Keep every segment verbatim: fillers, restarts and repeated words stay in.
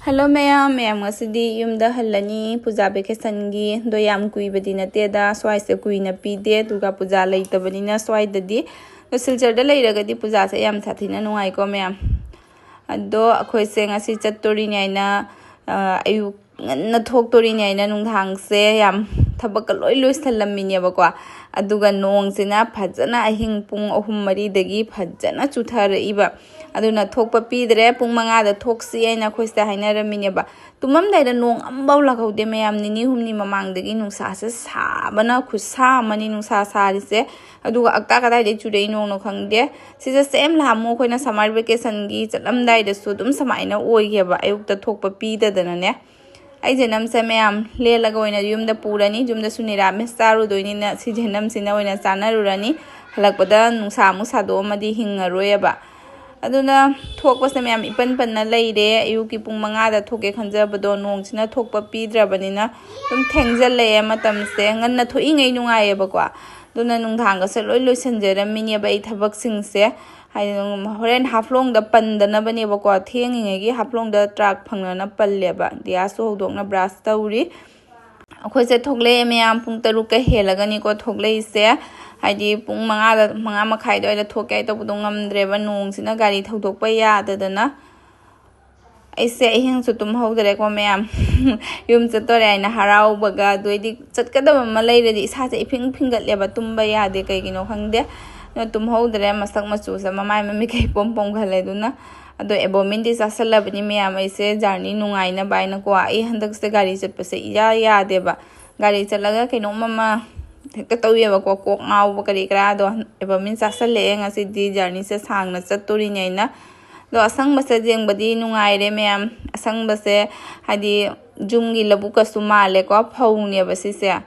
Hello ꯃꯌꯥꯝ, ꯃꯌꯥꯝ ꯉꯁꯤꯗꯤ ꯌꯨꯝꯗ ꯍꯜꯂꯅꯤ ꯄꯨꯖꯥ ꯚꯦꯀꯦꯁꯟꯒꯤ꯫ ꯑꯗꯣ ꯌꯥꯝ ꯀꯨꯏꯕꯗꯤ ꯅꯠꯇꯦꯗ, ꯁ꯭ꯋꯥꯏꯁꯦ ꯀꯨꯏꯅ ꯄꯤꯗꯦ ꯗꯨꯔꯒꯥ ꯄꯨꯖꯥ ꯂꯩꯇꯕꯅꯤꯅ ꯁ꯭ꯋꯥꯏꯗꯗꯤ꯫ ꯑꯗꯣ ꯁꯤꯜꯆꯔꯗ ꯂꯩꯔꯒꯗꯤ ꯄꯨꯖꯥꯁꯦ ꯌꯥꯝ ꯁꯥꯊꯤꯅ ꯅꯨꯡꯉꯥꯏꯀꯣ ꯃꯌꯥꯝ꯫ ꯑꯗꯣ ꯑꯩꯈꯣꯏꯁꯦ ꯉꯁꯤ ꯆꯠꯇꯣꯔꯤꯅꯤ ꯍꯥꯏꯅ, ꯑ, ꯑꯌꯨꯛ ꯉꯟꯅ ꯊꯣꯛꯇꯣꯔꯤꯅꯤ ꯍꯥꯏꯅ ꯅꯨꯡꯗꯥꯡꯁꯦ ꯌꯥꯝ ꯊꯕꯛꯀ ꯂꯣꯏ ꯂꯣꯏꯁꯜꯂꯝꯃꯤꯅꯦꯕꯀꯣ꯫ ꯑꯗꯨꯒ ꯅꯣꯡꯁꯤꯅ ꯐꯖꯅ ꯑꯍꯤꯡ ꯄꯨꯡ ꯑꯍꯨꯝ ꯃꯔꯤꯗꯒꯤ ꯐꯖꯅ ꯆꯨꯊꯔꯛꯏꯕ꯫ ꯑꯗꯨꯅ ꯊꯣꯛꯄ ꯄꯤꯗ꯭ꯔꯦ, ꯄꯨꯡ ꯃꯉꯥꯗ ꯊꯣꯛꯁꯤ ꯍꯥꯏꯅ ꯑꯩꯈꯣꯏꯁꯦ ꯍꯥꯏꯅꯔꯝꯃꯤꯅꯦꯕ꯫ ꯇꯨꯝꯃꯝꯗꯥꯏꯗ ꯅꯣꯡ ꯑꯝꯐꯥꯎ ꯂꯥꯛꯍꯧꯗꯦ ꯃꯌꯥꯝ꯫ ꯅꯤꯅꯤ ꯍꯨꯝꯅꯤ ꯃꯃꯥꯡꯗꯒꯤ ꯅꯨꯡꯁꯥꯁꯦ ꯁꯥꯕꯅ ꯈꯨꯠꯁꯥ ꯑꯃꯅꯤ ꯅꯨꯡꯁꯥ ꯁꯥꯔꯤꯁꯦ꯫ ꯑꯗꯨꯒ ꯑꯛꯇꯥ ꯀꯗꯥꯏꯗꯒꯤ ꯆꯨꯔꯛꯏ ꯅꯣꯡꯅꯣ ꯈꯪꯗꯦ꯫ ꯁꯤꯁꯦ ꯁꯦꯝ ꯂꯍꯥꯃꯨ ꯑꯩꯈꯣꯏꯅ ꯁꯝꯃꯔ ꯚꯦꯀꯦꯁꯟꯒꯤ ꯆꯠꯂꯝꯗꯥꯏꯗꯁꯨ ꯑꯗꯨꯝ ꯁꯨꯃꯥꯏꯅ ꯑꯣꯏꯒꯦꯕ, ꯑꯌꯨꯛꯇ ꯊꯣꯛꯄ ꯄꯤꯗꯗꯅꯅꯦ꯫ ꯑꯩ ꯖꯦꯅꯝꯁꯦ ꯃꯌꯥꯝ ꯂꯦꯜꯂꯒ ꯑꯣꯏꯅ ꯌꯨꯝꯗ ꯄꯨꯔꯅꯤ꯫ ꯌꯨꯝꯗꯁꯨ ꯅꯤꯔꯥꯃꯤꯁ ꯆꯥꯔꯨꯗꯣꯏꯅꯤꯅ ꯁꯤ ꯖꯦꯅꯝꯁꯤꯅ ꯑꯣꯏꯅ ꯆꯥꯅꯔꯨꯔꯅꯤ꯫ ꯍꯜꯂꯛꯄꯗ ꯅꯨꯡꯁꯥ ꯑꯃꯨꯛ ꯁꯥꯗꯣꯛꯑꯝꯃꯗꯤ ꯍꯤꯡꯉꯔꯣꯏꯕ꯫ ꯑꯗꯨꯅ ꯊꯣꯛꯄꯁꯦ ꯃꯌꯥꯝ ꯏꯄꯟ ꯄꯟꯅ ꯂꯩꯔꯦ꯫ ꯑꯌꯨꯛꯀꯤ ꯄꯨꯡ ꯃꯉꯥꯗ ꯊꯣꯛꯀꯦ ꯈꯟꯖꯕꯗꯣ ꯅꯣꯡꯁꯤꯅ ꯊꯣꯛꯄ ꯄꯤꯗ꯭ꯔꯕꯅꯤꯅ ꯑꯗꯨꯝ ꯊꯦꯡꯖꯤꯜꯂꯛꯑꯦ ꯃꯇꯝꯁꯦ꯫ ꯉꯟꯅ ꯊꯣꯛꯏꯉꯩ ꯅꯨꯡꯉꯥꯏꯌꯦꯕꯀꯣ꯫ ꯑꯗꯨꯅ ꯅꯨꯡꯗꯥꯡꯒꯁꯦ ꯂꯣꯏ ꯂꯣꯏꯁꯤꯟꯖꯔꯝꯃꯤꯅꯦꯕ ꯑꯩ ꯊꯕꯛꯁꯤꯡꯁꯦ꯫ ꯍꯥꯏꯗꯤ ꯍꯣꯔꯦꯟ ꯍꯥꯐꯂꯣꯡꯗ ꯄꯟꯗꯅꯕꯅꯦꯕꯀꯣ꯫ ꯊꯦꯡꯉꯤꯉꯩꯒꯤ ꯍꯥꯐꯂꯣꯡꯗ ꯇ꯭ꯔꯥꯛ ꯐꯪꯅꯅ ꯄꯜꯂꯦꯕ꯫ ꯗꯤꯌꯥꯁꯨ ꯍꯧꯗꯣꯛꯅ ꯕ꯭ꯔꯥꯁ ꯇꯧꯔꯤ꯫ ꯑꯩꯈꯣꯏꯁꯦ ꯊꯣꯛꯂꯛꯑꯦ ꯃꯌꯥꯝ, ꯄꯨꯡ ꯇꯔꯨꯛꯀ ꯍꯦꯜꯂꯒꯅꯤꯀꯣ ꯊꯣꯛꯂꯛꯏꯁꯦ꯫ ꯍꯥꯏꯗꯤ ꯄꯨꯡ ꯃꯉꯥꯗ, ꯃꯉꯥ ꯃꯈꯥꯏ ꯑꯗꯨꯋꯥꯏꯗ ꯊꯣꯛꯀꯦ ꯍꯥꯏ ꯇꯧꯕꯗꯣ ꯉꯝꯗ꯭ꯔꯦꯕ, ꯅꯣꯡꯁꯤꯅ ꯒꯥꯔꯤ ꯊꯧꯗꯣꯛꯄ ꯌꯥꯗꯗꯅ꯫ ꯑꯩꯁꯦ ꯑꯍꯤꯡꯁꯨ ꯇꯨꯝꯍꯧꯗ꯭ꯔꯦꯀꯣ ꯃꯌꯥꯝ꯫ ꯌꯨꯝ ꯆꯠꯇꯣꯔꯦ ꯍꯥꯏꯅ ꯍꯔꯥꯎꯕꯒ꯫ ꯑꯗꯨ ꯑꯩꯗꯤ ꯆꯠꯀꯗꯕ ꯑꯃ ꯂꯩꯔꯗꯤ ꯏꯁꯥꯁꯦ ꯏꯐꯤꯡ ꯐꯤꯡꯒꯠꯂꯦꯕ, ꯇꯨꯝꯕ ꯌꯥꯗꯦ ꯀꯩꯒꯤꯅꯣ ꯈꯪꯗꯦ꯫ ꯑꯗꯨꯅ ꯇꯨꯝꯍꯧꯗ꯭ꯔꯦ꯫ ꯃꯁꯛ ꯃꯆꯨꯁꯦ ꯃꯃꯥꯏ ꯃꯃꯤꯠ ꯀꯩ ꯄꯣꯝ ꯄꯣꯝꯈꯠꯂꯦ꯫ ꯑꯗꯨꯅ ꯑꯗꯣ ꯑꯦꯕꯣꯃꯤꯟꯗꯤ ꯆꯥꯁꯜꯂꯕꯅꯤ ꯃꯌꯥꯝ ꯑꯩꯁꯦ ꯖꯔꯅꯤ ꯅꯨꯡꯉꯥꯏꯅꯕ ꯍꯥꯏꯅꯀꯣ꯫ ꯑꯩ ꯍꯟꯗꯛꯁꯦ ꯒꯥꯔꯤ ꯆꯠꯄꯁꯦ ꯏꯌꯥ ꯌꯥꯗꯦꯕ꯫ ꯒꯥꯔꯤ ꯆꯠꯂꯒ ꯀꯩꯅꯣꯝ ꯑꯃ ꯍꯦꯛꯇ ꯇꯧꯋꯦꯕꯀꯣ, ꯀꯣꯛ ꯉꯥꯎꯕ ꯀꯔꯤ ꯀꯔꯥꯗꯣ꯫ ꯑꯦꯕꯣꯃꯤꯟ ꯆꯥꯁꯜꯂꯛꯑꯦ ꯉꯁꯤꯗꯤ, ꯖꯔꯅꯤꯁꯦ ꯁꯥꯡꯅ ꯆꯠꯇꯣꯔꯤꯅꯦ ꯑꯩꯅ꯫ ꯑꯗꯣ ꯑꯁꯪꯕꯁꯦ ꯌꯦꯡꯕꯗꯤ ꯅꯨꯡꯉꯥꯏꯔꯦ ꯃꯌꯥꯝ꯫ ꯑꯁꯪꯕꯁꯦ ꯍꯥꯏꯗꯤ ꯌꯨꯝꯒꯤ ꯂꯧꯕꯨꯛꯀꯁꯨ ꯃꯥꯜꯂꯦꯀꯣ, ꯐꯧꯅꯦꯕ ꯁꯤꯁꯦ꯫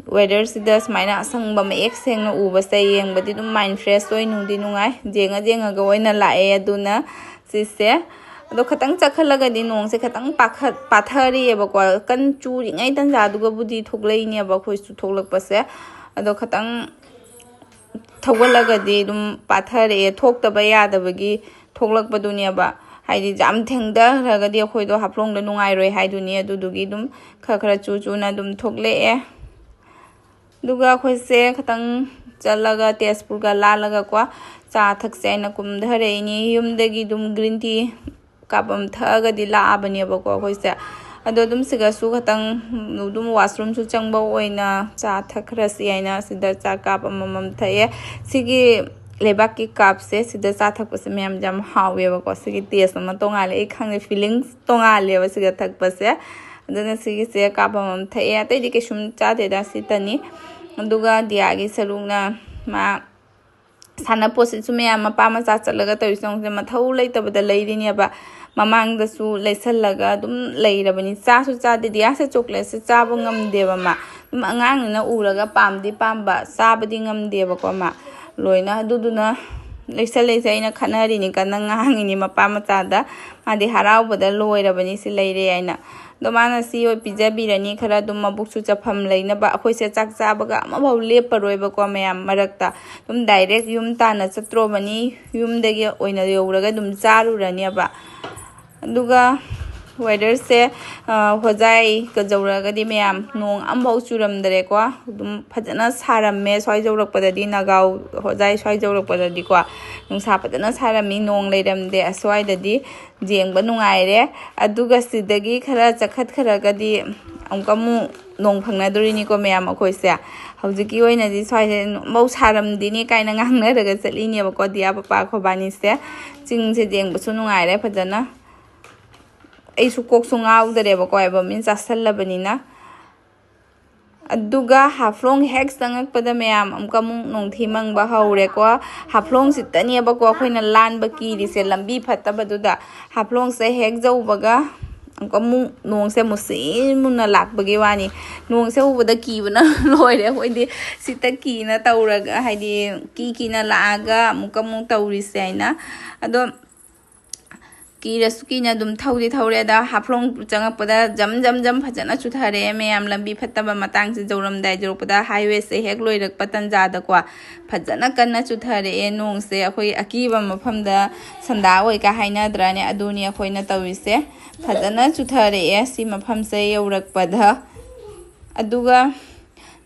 ꯋꯦꯗꯔꯁꯤꯗ ꯁꯨꯃꯥꯏꯅ ꯑꯁꯪꯕ ꯃꯌꯦꯛ ꯁꯦꯡꯅ ꯎꯕꯁꯦ ꯌꯦꯡꯕꯗꯤ ꯑꯗꯨꯝ ꯃꯥꯏꯟ ꯐ꯭ꯔꯦꯁ ꯑꯣꯏ, ꯅꯨꯡꯗꯤ ꯅꯨꯡꯉꯥꯏ꯫ ꯌꯦꯡꯉ ꯌꯦꯡꯉꯒ ꯑꯣꯏꯅ ꯂꯥꯛꯑꯦ꯫ ꯑꯗꯨꯅ ꯁꯤꯁꯦ ꯑꯗꯣ ꯈꯤꯇꯪ ꯆꯠꯈꯠꯂꯒꯗꯤ ꯅꯣꯡꯁꯦ ꯈꯤꯇꯪ ꯄꯥꯈꯠ-, ꯄꯥꯊꯔꯤꯑꯕꯀꯣ꯫ ꯀꯟ ꯆꯨꯔꯤꯉꯩ ꯇꯟꯖꯥꯗꯨꯒꯕꯨꯗꯤ ꯊꯣꯛꯂꯛꯏꯅꯦꯕ ꯑꯩꯈꯣꯏꯁꯨ ꯊꯣꯛꯂꯛꯄꯁꯦ꯫ ꯑꯗꯣ ꯈꯤꯇꯪ ꯊꯧꯒꯠꯂꯒꯗꯤ ꯑꯗꯨꯝ ꯄꯥꯊꯔꯛꯑꯦ꯫ ꯊꯣꯛꯇꯕ ꯌꯥꯗꯕꯒꯤ ꯊꯣꯛꯂꯛꯄꯗꯨꯅꯦꯕ꯫ ꯍꯥꯏꯗꯤ ꯌꯥꯝ ꯊꯦꯡꯊꯈ꯭ꯔꯒꯗꯤ ꯑꯩꯈꯣꯏꯗꯣ ꯍꯥꯐꯂꯣꯡꯗ ꯅꯨꯡꯉꯥꯏꯔꯣꯏ ꯍꯥꯏꯗꯨꯅꯤ꯫ ꯑꯗꯨꯗꯨꯒꯤ ꯑꯗꯨꯝ ꯈꯔ ꯈꯔ ꯆꯨ ꯆꯨꯅ ꯑꯗꯨꯝ ꯊꯣꯛꯂꯛꯑꯦ꯫ ꯑꯗꯨꯒ ꯑꯩꯈꯣꯏꯁꯦ ꯈꯤꯇꯪ ꯆꯠꯂꯒ ꯇꯦꯖꯄꯨꯔꯒ ꯂꯥꯜꯂꯒꯀꯣ, ꯆꯥ ꯊꯛꯁꯦ ꯍꯥꯏꯅ ꯀꯨꯝꯊꯔꯛꯏꯅꯤ꯫ ꯌꯨꯝꯗꯒꯤ ꯑꯗꯨꯝ ꯒ꯭ꯔꯤꯟ ꯇꯤ ꯀꯥꯞ ꯑꯃ ꯊꯛꯑꯒꯗꯤ ꯂꯥꯛꯑꯕꯅꯦꯕꯀꯣ ꯑꯩꯈꯣꯏꯁꯦ꯫ ꯑꯗꯣ ꯑꯗꯨꯝ ꯁꯤꯒꯁꯨ ꯈꯤꯇꯪ ꯑꯗꯨꯝ ꯋꯥꯁꯔꯨꯝꯁꯨ ꯆꯪꯕ ꯑꯣꯏꯅ ꯆꯥ ꯊꯛꯈ꯭ꯔꯁꯤ ꯍꯥꯏꯅ ꯁꯤꯗ ꯆꯥ ꯀꯥꯞ ꯑꯃꯃꯝ ꯊꯛꯑꯦ꯫ ꯁꯤꯒꯤ ꯂꯩꯕꯥꯛꯀꯤ ꯀꯥꯞꯁꯦ, ꯁꯤꯗ ꯆꯥ ꯊꯛꯄꯁꯦ ꯃꯌꯥꯝ ꯌꯥꯝ ꯍꯥꯎꯋꯦꯕꯀꯣ꯫ ꯁꯤꯒꯤ ꯇꯦꯁ ꯑꯃ ꯇꯣꯡꯉꯥꯜꯂꯦ, ꯑꯩ ꯈꯪꯗꯦ, ꯐꯤꯂꯤꯡꯁ ꯇꯣꯡꯉꯥꯜꯂꯦꯕ ꯁꯤꯒ ꯊꯛꯄꯁꯦ꯫ ꯑꯗꯨꯅ ꯁꯤꯒꯤꯁꯦ ꯀꯥꯞ ꯑꯃꯃꯝ ꯊꯛꯑꯦ, ꯑꯇꯩꯗꯤ ꯀꯩꯁꯨꯝ ꯆꯥꯗꯦꯗ, ꯁꯤꯇꯅꯤ꯫ ꯑꯗꯨꯒ ꯗꯤꯌꯥꯒꯤ ꯁꯔꯨꯛꯅ ꯃꯥ ꯁꯥꯟꯅꯄꯣꯠꯁꯤꯁꯨ ꯃꯌꯥꯝ ꯃꯄꯥ ꯃꯆꯥ ꯆꯠꯂꯒ ꯇꯧꯔꯤꯁꯦ ꯌꯦꯡꯉꯨꯁꯦ, ꯃꯊꯧ ꯂꯩꯇꯕꯗ ꯂꯩꯔꯤꯅꯦꯕ꯫ ꯃꯃꯥꯡꯗꯁꯨ ꯂꯩꯁꯜꯂꯒ ꯑꯗꯨꯝ ꯂꯩꯔꯕꯅꯤ꯫ ꯆꯥꯁꯨ ꯆꯥꯗꯦ꯫ ꯗꯤꯌꯥꯁꯦ ꯆꯣꯀ꯭ꯂꯦꯠꯁꯦ ꯆꯥꯕ ꯉꯝꯗꯦꯕ ꯃꯥ꯫ ꯑꯗꯨꯝ ꯑꯉꯥꯡꯅꯤꯅ ꯎꯔꯒ ꯄꯥꯝꯗꯤ ꯄꯥꯝꯕ, ꯆꯥꯕꯗꯤ ꯉꯝꯗꯦꯕꯀꯣ ꯃꯥ ꯂꯣꯏꯅ꯫ ꯑꯗꯨꯗꯨꯅ ꯂꯩꯁꯜ ꯂꯩꯁꯦ ꯑꯩꯅ ꯈꯠꯅꯔꯤꯅꯤ, ꯀꯟꯅ ꯉꯥꯡꯉꯤꯅꯤ ꯃꯄꯥ ꯃꯆꯥꯗ꯫ ꯃꯥꯗꯤ ꯍꯔꯥꯎꯕꯗ ꯂꯣꯏꯔꯕꯅꯤ ꯁꯤ ꯂꯩꯔꯦ ꯍꯥꯏꯅ꯫ ꯑꯗꯣ ꯃꯥꯅ ꯁꯤ ꯑꯣꯏ ꯄꯤꯖꯕꯤꯔꯅꯤ, ꯈꯔ ꯑꯗꯨꯝ ꯃꯕꯨꯛꯁꯨ ꯆꯐꯝ ꯂꯩꯅꯕ꯫ ꯑꯩꯈꯣꯏꯁꯦ ꯆꯥꯛ ꯆꯥꯕꯒ ꯑꯃꯐꯥꯎ ꯂꯦꯞꯄꯔꯣꯏꯕꯀꯣ ꯃꯌꯥꯝ ꯃꯔꯛꯇ꯫ ꯑꯗꯨꯝ ꯗꯥꯏꯔꯦꯛ ꯌꯨꯝ ꯇꯥꯟꯅ ꯆꯠꯇ꯭ꯔꯣꯕꯅꯤ, ꯌꯨꯝꯗꯒꯤ ꯑꯣꯏꯅ ꯌꯧꯔꯒ ꯑꯗꯨꯝ ꯆꯥꯔꯨꯔꯅꯦꯕ꯫ ꯑꯗꯨꯒ ꯋꯦꯗꯔꯁꯦ, ꯑ, ꯍꯣꯖꯥꯏꯒ ꯌꯧꯔꯒꯗꯤ ꯃꯌꯥꯝ ꯅꯣꯡ ꯑꯃꯐꯥꯎ ꯆꯨꯔꯝꯗꯔꯦꯀꯣ꯫ ꯑꯗꯨꯝ ꯐꯖꯅ ꯁꯥꯔꯝꯃꯦ ꯁ꯭ꯋꯥꯏ ꯌꯧꯔꯛꯄꯗꯗꯤ, ꯅꯥꯒꯥꯎ ꯍꯣꯖꯥꯏ ꯁ꯭ꯋꯥꯏ ꯌꯧꯔꯛꯄꯗꯗꯤꯀꯣ꯫ ꯅꯨꯡꯁꯥ ꯐꯖꯅ ꯁꯥꯔꯝꯃꯤ, ꯅꯣꯡ ꯂꯩꯔꯝꯗꯦ ꯑꯁ꯭ꯋꯥꯏꯗꯗꯤ꯫ ꯌꯦꯡꯕ ꯅꯨꯡꯉꯥꯏꯔꯦ꯫ ꯑꯗꯨꯒ ꯁꯤꯗꯒꯤ ꯈꯔ ꯆꯠꯈꯠꯈ꯭ꯔꯒꯗꯤ ꯑꯃꯨꯛꯀ ꯑꯃꯨꯛ ꯅꯣꯡ ꯐꯪꯅꯗꯣꯔꯤꯅꯤꯀꯣ ꯃꯌꯥꯝ ꯑꯩꯈꯣꯏꯁꯦ꯫ ꯍꯧꯖꯤꯛꯀꯤ ꯑꯣꯏꯅꯗꯤ ꯁ꯭ꯋꯥꯏꯁꯦ ꯑꯃꯐꯥꯎ ꯁꯥꯔꯝꯗꯦꯅꯦ ꯀꯥꯏꯅ ꯉꯥꯡꯅꯔꯒ ꯆꯠꯂꯤꯅꯦꯕꯀꯣ ꯗꯤꯌꯥ ꯄꯄꯥ ꯑꯩꯈꯣꯏꯕꯥꯅꯤꯁꯦ꯫ ꯆꯤꯡꯁꯦ ꯌꯦꯡꯕꯁꯨ ꯅꯨꯡꯉꯥꯏꯔꯦ ꯐꯖꯅ꯫ ꯑꯩꯁꯨ ꯀꯣꯛꯁꯨ ꯉꯥꯎꯗꯔꯦꯕꯀꯣ, ꯑꯦꯕꯝ ꯏꯟ ꯆꯥꯁꯜꯂꯕꯅꯤꯅ꯫ ꯑꯗꯨꯒ ꯍꯥꯐꯂꯣꯡ ꯍꯦꯛ ꯆꯪꯉꯛꯄꯗ ꯃꯌꯥꯝ ꯑꯃꯨꯛꯀ ꯑꯃꯨꯛ ꯅꯣꯡꯊꯤ ꯃꯪꯕ ꯍꯧꯔꯦꯀꯣ꯫ ꯍꯥꯐꯂꯣꯡꯁꯤꯗꯅꯦꯕꯀꯣ ꯑꯩꯈꯣꯏꯅ ꯂꯥꯟꯕ ꯀꯤꯔꯤꯁꯦ, ꯂꯝꯕꯤ ꯐꯠꯇꯕꯗꯨꯗ꯫ ꯍꯥꯐꯂꯣꯡꯁꯦ ꯍꯦꯛ ꯌꯧꯕꯒ ꯑꯃꯨꯛꯀ ꯑꯃꯨꯛ ꯅꯣꯡꯁꯦ ꯃꯨꯁꯤꯟ ꯃꯨꯅ ꯂꯥꯛꯄꯒꯤ ꯋꯥꯅꯤ꯫ ꯅꯣꯡꯁꯦ ꯎꯕꯗ ꯀꯤꯕꯅ ꯂꯣꯏꯔꯦ ꯑꯩꯈꯣꯏꯗꯤ꯫ ꯁꯤꯠꯇ ꯀꯤꯅ ꯇꯧꯔꯒ, ꯍꯥꯏꯗꯤ ꯀꯤ ꯀꯤꯅ ꯂꯥꯛꯑꯒ ꯑꯃꯨꯛꯀ ꯑꯃꯨꯛ ꯇꯧꯔꯤꯁꯦ ꯍꯥꯏꯅ꯫ ꯑꯗꯣ ꯀꯤꯔꯁꯨ ꯀꯤꯅ ꯑꯗꯨꯝ ꯊꯧꯗꯤ ꯊꯧꯔꯦ꯫ ꯑꯗ ꯍꯥꯐꯂꯣꯡ ꯆꯪꯉꯛꯄꯗ ꯖꯝ ꯖꯝ ꯖꯝ ꯐꯖꯅ ꯆꯨꯊꯔꯛꯑꯦ ꯃꯌꯥꯝ꯫ ꯂꯝꯕꯤ ꯐꯠꯇꯕ ꯃꯇꯥꯡꯁꯦ ꯌꯧꯔꯝꯗꯥꯏ ꯌꯧꯔꯛꯄꯗ, ꯍꯥꯏꯋꯦꯁꯦ ꯍꯦꯛ ꯂꯣꯏꯔꯛꯄ ꯇꯟꯖꯥꯗꯀꯣ ꯐꯖꯅ ꯀꯟꯅ ꯆꯨꯊꯔꯛꯑꯦ ꯅꯣꯡꯁꯦ꯫ ꯑꯩꯈꯣꯏ ꯑꯀꯤꯕ ꯃꯐꯝꯗ ꯁꯟꯗꯥ ꯑꯣꯏꯒ ꯍꯥꯏꯅꯗ꯭ꯔꯥꯅꯦ? ꯑꯗꯨꯅꯤ ꯑꯩꯈꯣꯏꯅ ꯇꯧꯔꯤꯁꯦ꯫ ꯐꯖꯅ ꯆꯨꯊꯔꯛꯑꯦ ꯁꯤ ꯃꯐꯝꯁꯦ ꯌꯧꯔꯛꯄꯗ꯫ ꯑꯗꯨꯒ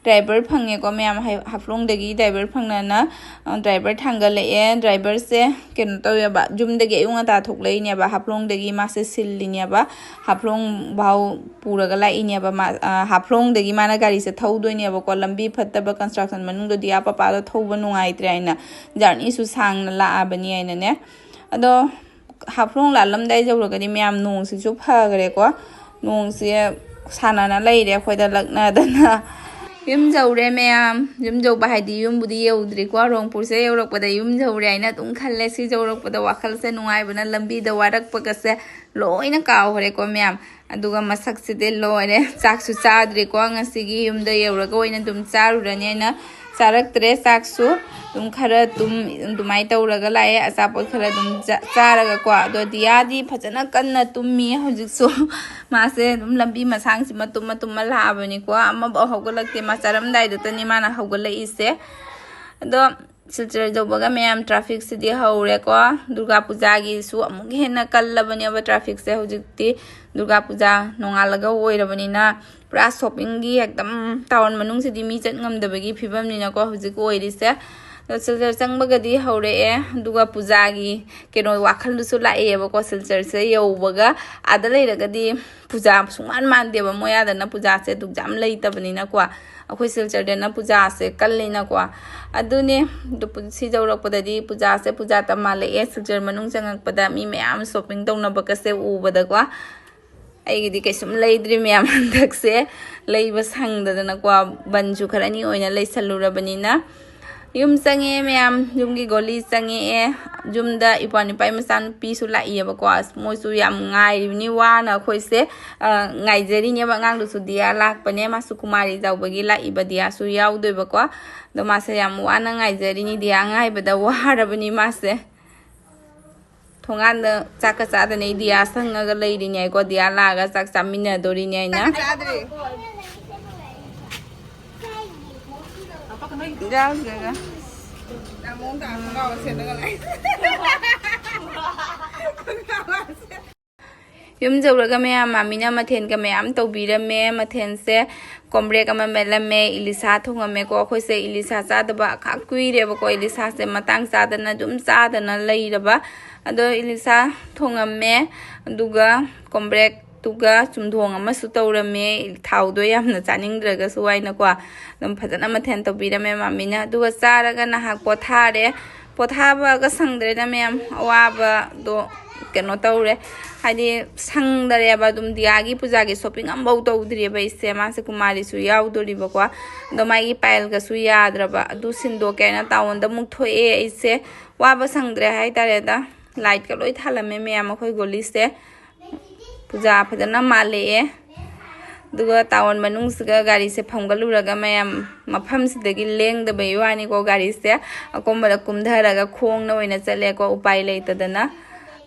ꯗ꯭ꯔꯥꯏꯚꯔ ꯐꯪꯉꯦꯀꯣ ꯃꯌꯥꯝ꯫ ꯍꯥꯐꯂꯣꯡꯗꯒꯤ ꯗ꯭ꯔꯥꯏꯚꯔ ꯐꯪꯅꯅ, ꯑ, ꯗ꯭ꯔꯥꯏꯚꯔ ꯊꯥꯡꯒꯠꯂꯛꯑꯦ꯫ ꯗ꯭ꯔꯥꯏꯚꯔꯁꯦ ꯀꯩꯅꯣ ꯇꯧꯋꯦꯕ, ꯌꯨꯝꯗꯒꯤ ꯑꯌꯨꯛ ꯉꯟꯇꯥ ꯊꯣꯛꯂꯛꯏꯅꯦꯕ꯫ ꯍꯥꯐꯂꯣꯡꯗꯒꯤ ꯃꯥꯁꯦ ꯁꯤꯜꯂꯤꯅꯦꯕ꯫ ꯍꯥꯐꯂꯣꯡ ꯐꯥꯎ ꯄꯨꯔꯒ ꯂꯥꯛꯏꯅꯦꯕ꯫ ꯃꯥ, ꯑ, ꯍꯥꯐꯂꯣꯡꯗꯒꯤ ꯃꯥꯅ ꯒꯥꯔꯤꯁꯦ ꯊꯧꯗꯣꯏꯅꯦꯕꯀꯣ꯫ ꯂꯝꯕꯤ ꯐꯠꯇꯕ, construction ꯃꯅꯨꯡꯗꯗꯤ ꯑꯥ ꯄꯄꯥꯗꯣ ꯊꯧꯕ ꯅꯨꯡꯉꯥꯏꯇ꯭ꯔꯦ ꯍꯥꯏꯅ, ꯖꯔꯅꯤꯁꯨ ꯁꯥꯡꯅ ꯂꯥꯛꯑꯕꯅꯤ ꯍꯥꯏꯅꯅꯦ꯫ ꯑꯗꯣ ꯍꯥꯐꯂꯣꯡ ꯂꯥꯜꯂꯝꯗꯥꯏ ꯌꯧꯔꯒꯗꯤ ꯃꯌꯥꯝ ꯅꯣꯡꯁꯤꯁꯨ ꯐꯈ꯭ꯔꯦꯀꯣ꯫ ꯅꯣꯡꯁꯦ ꯁꯥꯟꯅꯅ ꯂꯩꯔꯦ ꯑꯩꯈꯣꯏꯗ ꯂꯛꯅꯗꯅ꯫ ꯌꯨꯝ ꯌꯧꯔꯦ ꯃꯌꯥꯝ꯫ ꯌꯨꯝ ꯌꯧꯕ ꯍꯥꯏꯗꯤ ꯌꯨꯝꯕꯨꯗꯤ ꯌꯧꯗ꯭ꯔꯤꯀꯣ꯫ ꯔꯣꯡꯄꯨꯔꯁꯦ ꯌꯧꯔꯛꯄꯗ ꯌꯨꯝ ꯌꯧꯔꯦ ꯍꯥꯏꯅ ꯑꯗꯨꯝ ꯈꯜꯂꯦ꯫ ꯁꯤ ꯌꯧꯔꯛꯄꯗ ꯋꯥꯈꯜꯁꯦ ꯅꯨꯡꯉꯥꯏꯕꯅ, ꯂꯝꯕꯤꯗ ꯋꯥꯔꯛꯄꯒꯁꯦ ꯂꯣꯏꯅ ꯀꯥꯎꯈ꯭ꯔꯦꯀꯣ ꯃꯌꯥꯝ꯫ ꯑꯗꯨꯒ ꯃꯁꯛꯁꯤꯗꯤ ꯂꯣꯏꯔꯦ꯫ ꯆꯥꯛꯁꯨ ꯆꯥꯗ꯭ꯔꯤꯀꯣ꯫ ꯉꯁꯤꯒꯤ ꯌꯨꯝꯗ ꯌꯧꯔꯒ ꯑꯣꯏꯅ ꯑꯗꯨꯝ ꯆꯥꯔꯨꯔꯅꯤ ꯍꯥꯏꯅ ꯆꯥꯔꯛꯇ꯭ꯔꯦ ꯆꯥꯛꯁꯨ꯫ ꯑꯗꯨꯝ ꯈꯔ ꯇꯨꯝ, ꯑꯗꯨꯃꯥꯏꯅ ꯇꯧꯔꯒ ꯂꯥꯛꯑꯦ꯫ ꯑꯆꯥꯄꯣꯠ ꯈꯔ ꯑꯗꯨꯝ ꯆꯥ-, ꯆꯥꯔꯒꯀꯣ꯫ ꯑꯗꯣ ꯗꯤꯌꯥꯗꯤ ꯐꯖꯅ ꯀꯟꯅ ꯇꯨꯝꯃꯤ ꯍꯧꯖꯤꯛꯁꯨ꯫ ꯃꯥꯁꯦ ꯑꯗꯨꯝ ꯂꯝꯕꯤ ꯃꯁꯥꯡꯁꯤꯃ ꯇꯨꯝꯃ ꯇꯨꯝꯃ ꯂꯥꯛꯑꯕꯅꯤꯀꯣ꯫ ꯑꯃꯐꯥꯎ ꯍꯧꯒꯠꯂꯛꯇꯦ꯫ ꯃꯥ ꯆꯥꯔꯝꯗꯥꯏꯗꯇꯅꯤ ꯃꯥꯅ ꯍꯧꯒꯠꯂꯛꯏꯁꯦ꯫ ꯑꯗꯣ ꯁꯤꯜꯆꯔ ꯌꯧꯕꯒ ꯃꯌꯥꯝ ꯇ꯭ꯔꯥꯐꯤꯛꯁꯤꯗꯤ ꯍꯧꯔꯦꯀꯣ꯫ ꯗꯨꯔꯒꯥ ꯄꯨꯖꯥꯒꯤꯁꯨ ꯑꯃꯨꯛ ꯍꯦꯟꯅ ꯀꯜꯂꯕꯅꯦꯕ ꯇ꯭ꯔꯥꯐꯤꯛꯁꯦ ꯍꯧꯖꯤꯛꯇꯤ꯫ ꯗꯨꯔꯒꯥ ꯄꯨꯖꯥ ꯅꯣꯡꯉꯥꯜꯂꯒ ꯑꯣꯏꯔꯕꯅꯤꯅ ꯄꯨꯔꯥ ꯁꯣꯞꯄꯤꯡꯒꯤ ꯍꯦꯛꯇ ꯇꯥꯎꯟ ꯃꯅꯨꯡꯁꯤꯗꯤ ꯃꯤ ꯆꯠ ꯉꯝꯗꯕꯒꯤ ꯐꯤꯕꯝꯅꯤꯅꯀꯣ ꯍꯧꯖꯤꯛ ꯑꯣꯏꯔꯤꯁꯦ꯫ ꯑꯗꯣ ꯁꯤꯜꯆꯔ ꯆꯪꯕꯒꯗꯤ ꯍꯧꯔꯛꯑꯦ꯫ ꯑꯗꯨꯒ ꯄꯨꯖꯥꯒꯤ ꯀꯩꯅꯣ ꯋꯥꯈꯜꯗꯨꯁꯨ ꯂꯥꯛꯑꯦꯕꯀꯣ꯫ ꯁꯤꯜꯆꯔꯁꯦ ꯌꯧꯕꯒ ꯑꯥꯗ ꯂꯩꯔꯒꯗꯤ ꯄꯨꯖꯥ ꯁꯨꯡꯃꯥꯟ ꯃꯥꯟꯗꯦꯕ꯫ ꯃꯣꯏ ꯑꯥꯗꯅ ꯄꯨꯖꯥꯁꯦ ꯑꯗꯨꯛ ꯌꯥꯝ ꯂꯩꯇꯕꯅꯤꯅꯀꯣ꯫ ꯑꯩꯈꯣꯏ ꯁꯤꯜꯆꯔꯗꯅ ꯄꯨꯖꯥꯁꯦ ꯀꯜꯂꯤꯅꯀꯣ꯫ ꯑꯗꯨꯅꯦ, ꯑꯗꯨ ꯄꯨ-, ꯁꯤ ꯌꯧꯔꯛꯄꯗꯗꯤ ꯄꯨꯖꯥꯁꯦ ꯄꯨꯖꯥ ꯇ ꯃꯥꯜꯂꯛꯑꯦ꯫ ꯁꯤꯜꯆꯔ ꯃꯅꯨꯡ ꯆꯪꯉꯛꯄꯗ ꯃꯤ ꯃꯌꯥꯝ ꯁꯣꯞꯄꯤꯡ ꯇꯧꯅꯕꯒꯁꯦ ꯎꯕꯗꯀꯣ꯫ ꯑꯩꯒꯤꯗꯤ ꯀꯩꯁꯨꯝ ꯂꯩꯗ꯭ꯔꯤ ꯃꯌꯥꯝ ꯍꯟꯗꯛꯁꯦ꯫ ꯂꯩꯕ ꯁꯪꯗꯗꯅꯀꯣ, ꯕꯟꯁꯨ ꯈꯔꯅꯤ ꯑꯣꯏꯅ ꯂꯩꯁꯜꯂꯨꯔꯕꯅꯤꯅ꯫ ꯌꯨꯝ ꯆꯪꯉꯛꯑꯦ ꯃꯌꯥꯝ, ꯌꯨꯝꯒꯤ ꯒꯣꯂꯤ ꯆꯪꯉꯛꯑꯦ꯫ ꯌꯨꯝꯗ ꯏꯄ꯭ꯋꯥ ꯅꯨꯄꯥꯒꯤ ꯃꯆꯥꯅꯨꯄꯤꯁꯨ ꯂꯥꯛꯏꯌꯦꯕꯀꯣ꯫ ꯑꯁ, ꯃꯣꯏꯁꯨ ꯌꯥꯝ ꯉꯥꯏꯔꯤꯕꯅꯤ ꯋꯥꯅ꯫ ꯑꯩꯈꯣꯏꯁꯦ, ꯑ, ꯉꯥꯏꯖꯔꯤꯅꯦꯕ꯫ ꯑꯉꯥꯡꯗꯨꯁꯨ ꯗꯤꯌꯥ ꯂꯥꯛꯄꯅꯦ꯫ ꯃꯥꯁꯨ ꯀꯨꯃꯥꯔꯤ ꯌꯥꯎꯕꯒꯤ ꯂꯥꯛꯏꯕ꯫ ꯗꯤꯌꯥꯁꯨ ꯌꯥꯎꯗꯣꯏꯕꯀꯣ꯫ ꯑꯗꯣ ꯃꯥꯁꯦ ꯌꯥꯝ ꯋꯥꯅ ꯉꯥꯏꯖꯔꯤꯅꯤ꯫ ꯗꯤꯌꯥ ꯉꯥꯏꯕꯗ ꯋꯥꯔꯕꯅꯤ ꯃꯥꯁꯦ꯫ ꯊꯣꯡꯒꯥꯟꯗ ꯆꯥꯛꯀ ꯆꯥꯗꯅ ꯑꯩ ꯗꯤꯌꯥ ꯁꯪꯉꯒ ꯂꯩꯔꯤꯅꯦ ꯑꯩꯀꯣ꯫ ꯗꯤꯌꯥ ꯂꯥꯛꯑꯒ ꯆꯥꯛ ꯆꯥꯃꯤꯟꯅꯗꯣꯔꯤꯅꯦ ꯑꯩꯅ꯫ ꯆꯥꯗ꯭ꯔꯤ꯫ ꯌꯥꯎꯗ꯭ꯔꯦꯗ꯫ ꯌꯥꯝ ꯃꯑꯣꯡ ꯇꯥꯅ ꯈꯣꯡꯒ꯭ꯔꯥꯎ ꯁꯦꯠꯂꯒ ꯂꯥꯛꯑꯦ꯫ ꯌꯨꯝ ꯌꯧꯔꯒ ꯃꯌꯥꯝ ꯃꯥꯃꯤꯅ ꯃꯊꯦꯜꯒ ꯃꯌꯥꯝ ꯇꯧꯕꯤꯔꯝꯃꯦ꯫ ꯃꯊꯦꯜꯁꯦ ꯀꯣꯝꯕ꯭ꯔꯦꯛ ꯑꯃ ꯃꯦꯠꯂꯝꯃꯦ, ꯏꯂꯤꯁꯥ ꯊꯣꯡꯉꯝꯃꯦꯀꯣ꯫ ꯑꯩꯈꯣꯏꯁꯦ ꯏꯂꯤꯁꯥ ꯆꯥꯗꯕ ꯈꯥꯛ ꯀꯨꯏꯔꯦꯕꯀꯣ꯫ ꯏꯂꯤꯁꯥꯁꯦ ꯃꯇꯥꯡ ꯆꯥꯗꯅ ꯑꯗꯨꯝ ꯆꯥꯗꯅ ꯂꯩꯔꯕ꯫ ꯑꯗꯣ ꯏꯂꯤꯁꯥ ꯊꯣꯡꯉꯝꯃꯦ, ꯑꯗꯨꯒ ꯀꯣꯝꯕ꯭ꯔꯦꯛꯇꯨꯒ ꯆꯨꯝꯊꯣꯡ ꯑꯃꯁꯨ ꯇꯧꯔꯝꯃꯦ꯫ ꯊꯥꯎꯗꯣ ꯌꯥꯝꯅ ꯆꯥꯅꯤꯡꯗ꯭ꯔꯒꯁꯨ ꯍꯥꯏꯅꯀꯣ꯫ ꯑꯗꯨꯝ ꯐꯖꯅ ꯃꯊꯦꯜ ꯇꯧꯕꯤꯔꯝꯃꯦ ꯃꯥꯃꯤꯅ꯫ ꯑꯗꯨꯒ ꯆꯥꯔꯒ ꯅꯍꯥꯛ ꯄꯣꯊꯥꯔꯦ꯫ ꯄꯣꯊꯥꯕꯒ ꯁꯪꯗ꯭ꯔꯦꯗ ꯃꯌꯥꯝ, ꯑꯋꯥꯕꯗꯣ ꯀꯩꯅꯣ ꯇꯧꯔꯦ꯫ ꯍꯥꯏꯗꯤ ꯁꯪꯗꯔꯦꯕ꯫ ꯑꯗꯨꯝ ꯗꯤꯌꯥꯒꯤ ꯄꯨꯖꯥꯒꯤ ꯁꯣꯞꯄꯤꯡ ꯑꯃꯐꯧ ꯇꯧꯗ꯭ꯔꯤꯕ ꯑꯩꯁꯦ꯫ ꯃꯥꯁꯦ ꯀꯨꯃꯥꯔꯤꯁꯨ ꯌꯥꯎꯗꯣꯔꯤꯕꯀꯣ꯫ ꯑꯗꯣ ꯃꯥꯒꯤ ꯄꯥꯌꯦꯜꯒꯁꯨ ꯌꯥꯗ꯭ꯔꯕ꯫ ꯑꯗꯨ ꯁꯤꯟꯗꯣꯛꯀꯦ ꯍꯥꯏꯅ ꯇꯥꯎꯟꯗ ꯑꯃꯨꯛ ꯊꯣꯛꯑꯦ ꯑꯩꯁꯦ꯫ ꯋꯥꯕ ꯁꯪꯗ꯭ꯔꯦ ꯍꯥꯏꯇꯥꯔꯦꯗ꯫ ꯂꯥꯏꯠꯀ ꯂꯣꯏ ꯊꯥꯜꯂꯝꯃꯦ ꯃꯌꯥꯝ ꯑꯩꯈꯣꯏ ꯒꯣꯂꯤꯁꯦ꯫ ꯄꯨꯖꯥ ꯐꯖꯅ ꯃꯥꯜꯂꯛꯑꯦ꯫ ꯑꯗꯨꯒ ꯇꯥꯎꯟ ꯃꯅꯨꯡꯁꯤꯒ ꯒꯥꯔꯤꯁꯦ ꯐꯝꯒꯠꯂꯨꯔꯒ ꯃꯌꯥꯝ ꯃꯐꯝꯁꯤꯗꯒꯤ ꯂꯦꯡꯗꯕꯩ ꯋꯥꯅꯤꯀꯣ꯫ ꯒꯥꯔꯤꯁꯦ ꯑꯀꯣꯝꯕꯗ ꯀꯨꯝꯊꯔꯒ ꯈꯣꯡꯅ ꯑꯣꯏꯅ ꯆꯠꯂꯦꯀꯣ, ꯎꯄꯥꯏ ꯂꯩꯇꯗꯅ꯫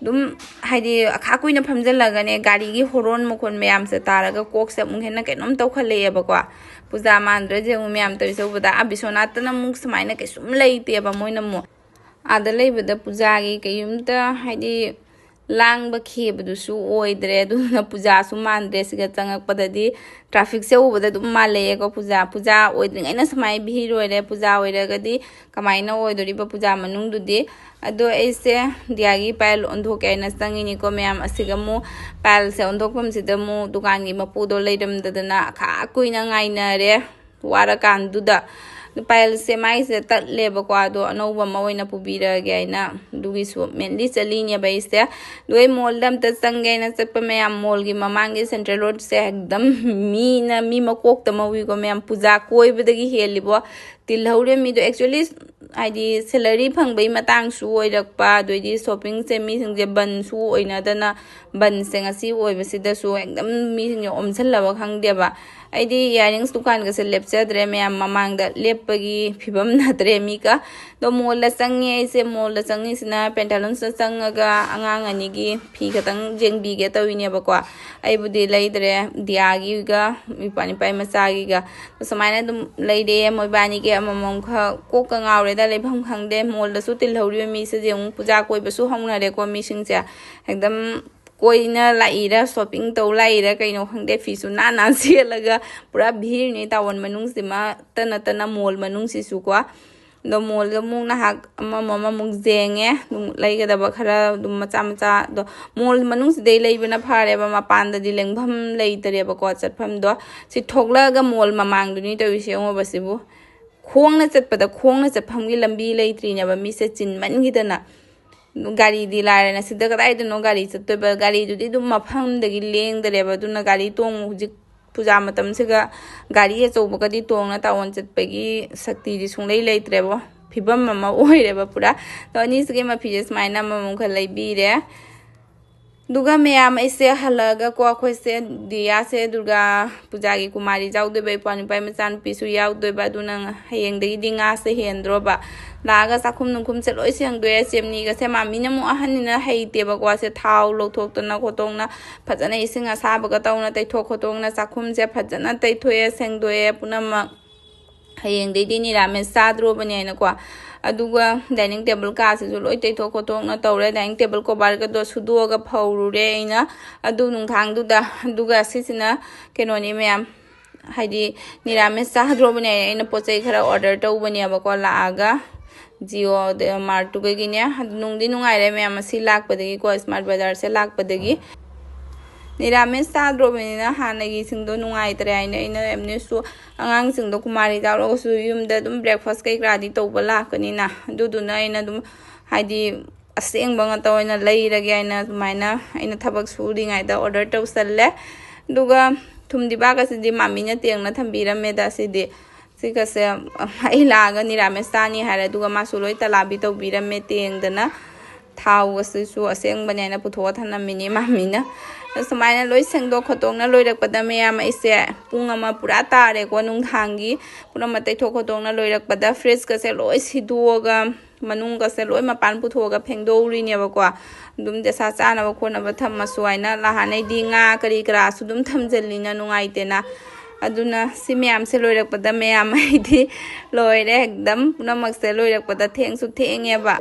ꯑꯗꯨꯝ ꯍꯥꯏꯗꯤ ꯑꯈꯥ ꯀꯨꯏꯅ ꯐꯝꯖꯜꯂꯒꯅꯦ, ꯒꯥꯔꯤꯒꯤ ꯍꯣꯔꯣꯟ ꯃꯈꯣꯟ ꯃꯌꯥꯝꯁꯦ ꯇꯥꯔꯒ ꯀꯣꯛꯁꯦ ꯑꯃꯨꯛ ꯍꯦꯟꯅ ꯀꯩꯅꯣꯝ ꯇꯧꯈꯠꯂꯛꯑꯦꯕꯀꯣ꯫ ꯄꯨꯖꯥ ꯃꯥꯟꯗ꯭ꯔꯁꯦ ꯑꯃꯨꯛ ꯃꯌꯥꯝ ꯇꯧꯔꯤꯁꯦ ꯎꯕꯗ꯫ ꯑꯥ ꯕꯤꯁ꯭ꯋꯥꯅꯥꯊꯇꯅ ꯑꯃꯨꯛ ꯁꯨꯃꯥꯏꯅ ꯀꯩꯁꯨꯝ ꯂꯩꯇꯦꯕ꯫ ꯃꯣꯏꯅ ꯑꯃꯨꯛ ꯑꯥꯗ ꯂꯩꯕꯗ ꯄꯨꯖꯥꯒꯤ ꯀꯩꯝꯇ ꯍꯥꯏꯗꯤ ꯂꯥꯡꯕ ꯈꯦꯕꯗꯨꯁꯨ ꯑꯣꯏꯗ꯭ꯔꯦ꯫ ꯑꯗꯨꯅ ꯄꯨꯖꯥꯁꯨ ꯃꯥꯟꯗ꯭ꯔꯦ꯫ ꯁꯤꯒ ꯆꯪꯉꯛꯄꯗꯗꯤ ꯇ꯭ꯔꯥꯐꯤꯛꯁꯦ ꯎꯕꯗ ꯑꯗꯨꯝ ꯃꯥꯜꯂꯛꯑꯦꯀꯣ꯫ ꯄꯨꯖꯥ, ꯄꯨꯖꯥ ꯑꯣꯏꯗ꯭ꯔꯤꯉꯩꯅ ꯁꯨꯃꯥꯏꯅ ꯚꯤꯔ ꯑꯣꯏꯔꯦ, ꯄꯨꯖꯥ ꯑꯣꯏꯔꯒꯗꯤ ꯀꯃꯥꯏꯅ ꯑꯣꯏꯗꯣꯔꯤꯕ ꯄꯨꯖꯥ ꯃꯅꯨꯡꯗꯨꯗꯤ? ꯑꯗꯣ ꯑꯩꯁꯦ ꯗꯤꯌꯥꯒꯤ ꯄꯥꯌꯦꯜ ꯑꯣꯟꯊꯣꯛꯀꯦ ꯍꯥꯏꯅ ꯆꯪꯉꯤꯅꯤꯀꯣ ꯃꯌꯥꯝ꯫ ꯑꯁꯤꯒ ꯑꯃꯨꯛ ꯄꯥꯌꯦꯜꯁꯦ ꯑꯣꯟꯊꯣꯛꯐꯝꯁꯤꯗ ꯑꯃꯨꯛ ꯗꯨꯀꯥꯟꯒꯤ ꯃꯄꯨꯗꯣ ꯂꯩꯔꯝꯗꯗꯅ ꯑꯈꯥ ꯀꯨꯏꯅ ꯉꯥꯏꯅꯔꯦ꯫ ꯋꯥꯔꯀꯥꯟꯗꯨꯗ꯫ ꯑꯗꯨ ꯄꯥꯌꯦꯜꯁꯦ ꯃꯥꯏꯁꯦ ꯇꯠꯂꯦꯕꯀꯣ, ꯑꯗꯣ ꯑꯅꯧꯕ ꯑꯃ ꯑꯣꯏꯅ ꯄꯨꯕꯤꯔꯛꯑꯒꯦ ꯍꯥꯏꯅ ꯑꯗꯨꯒꯤꯁꯨ ꯃꯦꯟꯂꯤ ꯆꯠꯂꯤꯅꯦꯕ ꯑꯩꯁꯦ꯫ ꯑꯗꯨ ꯑꯩ ꯃꯣꯜꯗ ꯑꯝꯇ ꯆꯪꯒꯦ ꯍꯥꯏꯅ ꯆꯠꯄ ꯃꯌꯥꯝ, ꯃꯣꯜꯒꯤ ꯃꯃꯥꯡꯒꯤ ꯁꯦꯟꯇ꯭ꯔꯦꯜ ꯔꯣꯗꯁꯦ ꯑꯦꯛꯗꯝ ꯃꯤꯅ ꯃꯤ ꯃꯀꯣꯛꯇ ꯃꯧꯏꯀꯣ ꯃꯌꯥꯝ꯫ ꯄꯨꯖꯥ ꯀꯣꯏꯕꯗꯒꯤ ꯍꯦꯜꯂꯤꯕꯣ꯫ ꯇꯤꯜꯍꯧꯔꯦ ꯃꯤꯗꯣ꯫ Actually, ꯍꯥꯏꯗꯤ salary ꯐꯪꯕꯒꯤ ꯃꯇꯥꯡꯁꯨ ꯑꯣꯏꯔꯛꯄ, ꯑꯗꯩꯗꯤ shoppingꯁꯦ ꯃꯤꯁꯤꯡꯁꯦ ꯕꯟꯁꯨ ꯑꯣꯏꯅꯗꯅ, ꯕꯟꯁꯦ ꯉꯁꯤ ꯑꯣꯏꯕꯁꯤꯗꯁꯨ ꯑꯦꯛꯗꯝ ꯃꯤꯁꯤꯡꯁꯦ ꯑꯣꯝꯁꯤꯜꯂꯕ ꯈꯪꯗꯦꯕ꯫ ꯑꯩꯗꯤ earrings ꯗꯨꯀꯥꯟꯒꯁꯦ ꯂꯦꯞꯆꯗ꯭ꯔꯦ, ꯃꯌꯥꯝ ꯃꯃꯥꯡꯗ ꯂꯦꯞꯄꯒꯤ ꯐꯤꯕꯝ ꯅꯠꯇ꯭ꯔꯦ ꯃꯤꯒ꯫ ꯑꯗꯣ mallꯗ ꯆꯪꯉꯦ ꯑꯩꯁꯦ, mallꯗ ꯆꯪꯉꯤꯁꯤꯅ Pantaloonsꯇ ꯆꯪꯉꯒ ꯑꯉꯥꯡ ꯑꯅꯤꯒꯤ ꯐꯤ ꯈꯛꯇꯪ ꯌꯦꯡꯕꯤꯒꯦ ꯇꯧꯔꯤꯅꯦꯕꯀꯣ꯫ ꯑꯩꯕꯨꯗꯤ ꯂꯩꯗ꯭ꯔꯦ, ꯗꯤꯌꯥꯒꯤꯒ ꯏꯄꯥ ꯅꯤꯄꯥ ꯃꯆꯥꯒꯤꯒ꯫ ꯁꯨꯃꯥꯏꯅ ꯑꯗꯨꯝ ꯂꯩꯔꯦ ꯃꯣꯏꯕꯥꯅꯤꯒꯤ ꯑꯃꯃꯝ ꯈꯛ꯫ ꯀꯣꯛꯀ ꯉꯥꯎꯔꯦꯗ, ꯂꯩꯐꯝ ꯈꯪꯗꯦ꯫ Mallꯗꯁꯨ ꯇꯤꯜꯍꯧꯔꯤꯕ ꯃꯤꯁꯤꯗꯤ ꯑꯃꯨꯛ ꯄꯨꯖꯥ ꯀꯣꯏꯕꯁꯨ ꯍꯧꯅꯔꯦꯀꯣ ꯃꯤꯁꯤꯡꯁꯦ꯫ ꯑꯦꯛꯗꯝ ꯀꯣꯏꯅ ꯂꯥꯛꯏꯔ, shopping ꯇꯧ ꯂꯥꯛꯏꯔ, ꯀꯩꯅꯣ ꯈꯪꯗꯦ, ꯐꯤꯁꯨ ꯅꯥꯟ ꯅꯥꯟ ꯁꯦꯠꯂꯒ ꯄꯨꯔꯥ ꯚꯤꯔꯅꯤ ꯇꯥꯋꯟ ꯃꯅꯨꯡꯁꯤꯃ, ꯇꯅ ꯇꯅ mall ꯃꯅꯨꯡꯁꯤꯁꯨꯀꯣ꯫ ꯑꯗꯣ mallꯗ ꯑꯃꯨꯛ ꯉꯥꯏꯍꯥꯛ ꯑꯃꯃꯝ ꯑꯃꯃꯨꯛ ꯌꯦꯡꯉꯦ, ꯑꯗꯨꯝ ꯂꯩꯒꯗꯕ ꯈꯔ ꯑꯗꯨꯝ ꯃꯆꯥ ꯃꯆꯥ꯫ ꯑꯗꯣ mall ꯃꯅꯨꯡꯁꯤꯗꯩ ꯂꯩꯕꯅ ꯐꯔꯦꯕ, ꯃꯄꯥꯟꯗꯗꯤ ꯂꯦꯡꯐꯝ ꯂꯩꯇꯔꯦꯕꯀꯣ ꯆꯠꯐꯝꯗꯣ꯫ ꯁꯤ ꯊꯣꯛꯂꯛꯑꯒ mall ꯃꯃꯥꯡꯗꯨꯅꯤ ꯇꯧꯔꯤꯁꯦ꯫ ꯌꯦꯡꯉꯣꯕ ꯁꯤꯕꯨ, ꯈꯣꯡꯅ ꯆꯠꯄꯗ ꯈꯣꯡꯅ ꯆꯠꯐꯝꯒꯤ ꯂꯝꯕꯤ ꯂꯩꯇ꯭ꯔꯤꯅꯦꯕ, ꯃꯤꯁꯦ ꯆꯤꯟꯃꯟꯈꯤꯗꯅ꯫ ꯒꯥꯔꯤꯗꯤ ꯂꯥꯏꯔꯅ ꯁꯤꯗ ꯀꯗꯥꯏꯗꯅꯣ ꯒꯥꯔꯤ ꯆꯠꯇꯣꯏꯕ? ꯒꯥꯔꯤꯗꯨꯗꯤ ꯑꯗꯨꯝ ꯃꯐꯝꯗꯒꯤ ꯂꯦꯡꯗꯔꯦꯕ꯫ ꯑꯗꯨꯅ ꯒꯥꯔꯤ ꯇꯣꯡ-, ꯍꯧꯖꯤꯛ ꯄꯨꯖꯥ ꯃꯇꯝꯁꯤꯒ ꯒꯥꯔꯤ ꯑꯆꯧꯕꯒꯗꯤ ꯇꯣꯡꯅ ꯇꯥꯋꯟ ꯆꯠꯄꯒꯤ ꯁꯛꯇꯤꯗꯤ ꯁꯨꯡꯂꯩ ꯂꯩꯇ꯭ꯔꯦꯕꯣ꯫ ꯐꯤꯕꯝ ꯑꯃ ꯑꯣꯏꯔꯦꯕ ꯄꯨꯔꯥ꯫ ꯑꯗꯣ ꯑꯅꯤꯁꯤꯒꯤ ꯃꯐꯤꯁꯦ ꯁꯨꯃꯥꯏꯅ ꯑꯃꯃꯝ ꯈꯔ ꯂꯩꯕꯤꯔꯦ꯫ ꯑꯗꯨꯒ ꯃꯌꯥꯝ, ꯑꯩꯁꯦ ꯍꯜꯂꯛꯑꯒꯀꯣ, ꯑꯩꯈꯣꯏꯁꯦ ꯗꯤꯌꯥꯁꯦ ꯗꯨꯔꯒꯥ ꯄꯨꯖꯥꯒꯤ ꯀꯨꯃꯥꯔꯤ ꯌꯥꯎꯗꯣꯏꯕ, ꯏꯄ꯭ꯋꯥ ꯅꯨꯄꯥ ꯃꯆꯥꯅꯨꯄꯤꯁꯨ ꯌꯥꯎꯗꯣꯏꯕ꯫ ꯑꯗꯨꯅ ꯍꯌꯦꯡꯗꯒꯤꯗꯤ ꯉꯥꯁꯦ ꯍꯦꯟꯗ꯭ꯔꯣꯕ꯫ ꯂꯥꯛꯑꯒ ꯆꯥꯛꯈꯨꯝ ꯅꯨꯡꯈꯨꯝꯁꯦ ꯂꯣꯏ ꯁꯦꯡꯗꯣꯛꯑꯦ꯫ ꯆꯦꯝꯅꯤꯒꯁꯦ ꯃꯥꯃꯤꯅ ꯑꯃꯨꯛ ꯑꯍꯟꯅꯤꯅ ꯍꯩꯇꯦꯕꯀꯣ꯫ ꯁꯦ ꯊꯥꯎ ꯂꯧꯊꯣꯛꯇꯅ ꯈꯣꯠꯇꯣꯛꯅ ꯐꯖꯅ ꯏꯁꯤꯡ ꯑꯁꯥꯕꯒ ꯇꯧꯅ ꯇꯩꯊꯣꯛ ꯈꯣꯠꯇꯣꯛꯅ ꯆꯥꯛꯈꯨꯝꯁꯦ ꯐꯖꯅ ꯇꯩꯊꯣꯛꯑꯦ, ꯁꯦꯡꯗꯣꯛꯑꯦ ꯄꯨꯝꯅꯃꯛ꯫ ꯍꯌꯦꯡꯗꯩꯗꯤ ꯅꯤꯔꯥꯃꯦꯁ ꯆꯥꯗ꯭ꯔꯣꯕꯅꯦ ꯍꯥꯏꯅꯀꯣ꯫ ꯑꯗꯨꯒ dining table ꯀꯥꯁꯤꯁꯨ ꯂꯣꯏ ꯇꯩꯊꯣꯛ ꯈꯣꯠꯇꯣꯛꯅ ꯇꯧꯔꯦ꯫ Dining table coverꯒꯗꯣ ꯁꯨꯗꯣꯛꯑꯒ ꯐꯧꯔꯨꯔꯦ ꯑꯩꯅ ꯑꯗꯨ ꯅꯨꯡꯊꯥꯡꯗꯨꯗ꯫ ꯑꯗꯨꯒ ꯁꯤꯁꯤꯅ ꯀꯩꯅꯣꯅꯤ ꯃꯌꯥꯝ, ꯍꯥꯏꯗꯤ ꯅꯤꯔꯥꯃꯦꯁ ꯆꯥꯗ꯭ꯔꯣꯕꯅꯦ ꯍꯥꯏꯅ ꯑꯩꯅ ꯄꯣꯠ ꯆꯩ ꯈꯔ order ꯇꯧꯕꯅꯦꯕꯀꯣ꯫ ꯂꯥꯛꯑꯒ Jio Martꯇꯨꯒꯤꯅꯦ꯫ ꯅꯨꯡꯗꯤ ꯅꯨꯡꯉꯥꯏꯔꯦ ꯃꯌꯥꯝ ꯑꯁꯤ ꯂꯥꯛꯄꯗꯒꯤꯀꯣ, Smart Bazaarꯁꯦ ꯂꯥꯛꯄꯗꯒꯤ꯫ ꯅꯤꯔꯥꯃꯦꯁ ꯆꯥꯗ꯭ꯔꯣꯕꯅꯤꯅ ꯍꯥꯟꯅꯒꯤꯁꯤꯡꯗꯣ ꯅꯨꯡꯉꯥꯏꯇ꯭ꯔꯦ ꯍꯥꯏꯅ ꯑꯩꯅ ꯑꯦꯝꯅꯦꯁꯁꯨ, ꯑꯉꯥꯡꯁꯤꯡꯗꯣ ꯀꯨꯃꯥꯔꯤ ꯌꯥꯎꯔꯒꯁꯨ ꯌꯨꯝꯗ ꯑꯗꯨꯝ breakfast ꯀꯩꯀꯔꯥꯗꯤ ꯇꯧꯕ ꯂꯥꯛꯀꯅꯤꯅ꯫ ꯑꯗꯨꯗꯨꯅ ꯑꯩꯅ ꯑꯗꯨꯝ, ꯍꯥꯏꯗꯤ, ꯑꯁꯦꯡꯕ ꯉꯥꯛꯇ ꯑꯣꯏꯅ ꯂꯩꯔꯒꯦ ꯍꯥꯏꯅ ꯑꯗꯨꯃꯥꯏꯅ ꯑꯩꯅ ꯊꯕꯛ ꯁꯨꯔꯤꯉꯩꯗ order ꯇꯧꯁꯜꯂꯦ꯫ ꯑꯗꯨꯒ ꯊꯨꯝ ꯗꯤꯕꯥꯒꯁꯤꯗꯤ ꯃꯥꯃꯤꯅ ꯇꯦꯡꯅ ꯊꯝꯕꯤꯔꯝꯃꯦꯗ꯫ ꯁꯤꯗꯤ ꯁꯤꯒꯁꯦ ꯑꯩ ꯂꯥꯛꯑꯒ ꯅꯤꯔꯥꯃꯤꯁ ꯆꯥꯅꯤ ꯍꯥꯏꯔꯦ, ꯑꯗꯨꯒ ꯃꯥꯁꯨ ꯂꯣꯏ ꯇꯂꯥꯕꯤ ꯇꯧꯕꯤꯔꯝꯃꯦ, ꯇꯦꯡꯗꯅ꯫ ꯊꯥꯎ ꯑꯁꯤꯁꯨ ꯑꯁꯦꯡꯕꯅꯦ ꯍꯥꯏꯅ ꯄꯨꯊꯣꯛꯑ ꯊꯝꯂꯝꯃꯤꯅꯤ ꯃꯥꯃꯤꯅ꯫ ꯁꯨꯃꯥꯏꯅ ꯂꯣꯏ ꯁꯦꯡꯗꯣꯛ ꯈꯣꯠꯇꯣꯛꯅ ꯂꯣꯏꯔꯛꯄꯗ ꯃꯌꯥꯝ, ꯑꯩꯁꯦ ꯄꯨꯡ ꯑꯃ ꯄꯨꯔꯥ ꯇꯥꯔꯦꯀꯣ, ꯅꯨꯡꯗꯥꯡꯒꯤ ꯄꯨꯝꯅꯃꯛ ꯇꯩꯊꯣꯛ ꯈꯣꯠꯇꯣꯛꯅ ꯂꯣꯏꯔꯛꯄꯗ꯫ ꯐ꯭ꯔꯤꯖꯀꯁꯦ ꯂꯣꯏ ꯁꯤꯗꯣꯛꯑꯒ, ꯃꯅꯨꯡꯒꯁꯦ ꯂꯣꯏ ꯃꯄꯥꯟ ꯄꯨꯊꯣꯛꯑꯒ ꯐꯦꯡꯗꯣꯛꯎꯔꯤꯅꯦꯕꯀꯣ꯫ ꯑꯗꯨꯝ ꯗꯦꯁꯥ ꯆꯥꯅꯕ ꯈꯣꯠꯅꯕ ꯊꯝꯃꯁꯨ ꯍꯥꯏꯅ꯫ ꯅꯍꯥꯟꯅꯩꯗꯤ ꯉꯥ ꯀꯔꯤ ꯀꯔꯥꯁꯨ ꯑꯗꯨꯝ ꯊꯝꯖꯤꯜꯂꯤꯅ ꯅꯨꯡꯉꯥꯏꯇꯦꯅ꯫ ꯑꯗꯨꯅ ꯁꯤ ꯃꯌꯥꯝꯁꯦ ꯂꯣꯏꯔꯛꯄꯗ ꯃꯌꯥꯝ ꯑꯩꯗꯤ ꯂꯣꯏꯔꯦ ꯑꯦꯛꯗꯝ꯫ ꯄꯨꯝꯅꯃꯛꯁꯦ ꯂꯣꯏꯔꯛꯄꯗ ꯊꯦꯡꯁꯨ ꯊꯦꯡꯉꯦꯕ꯫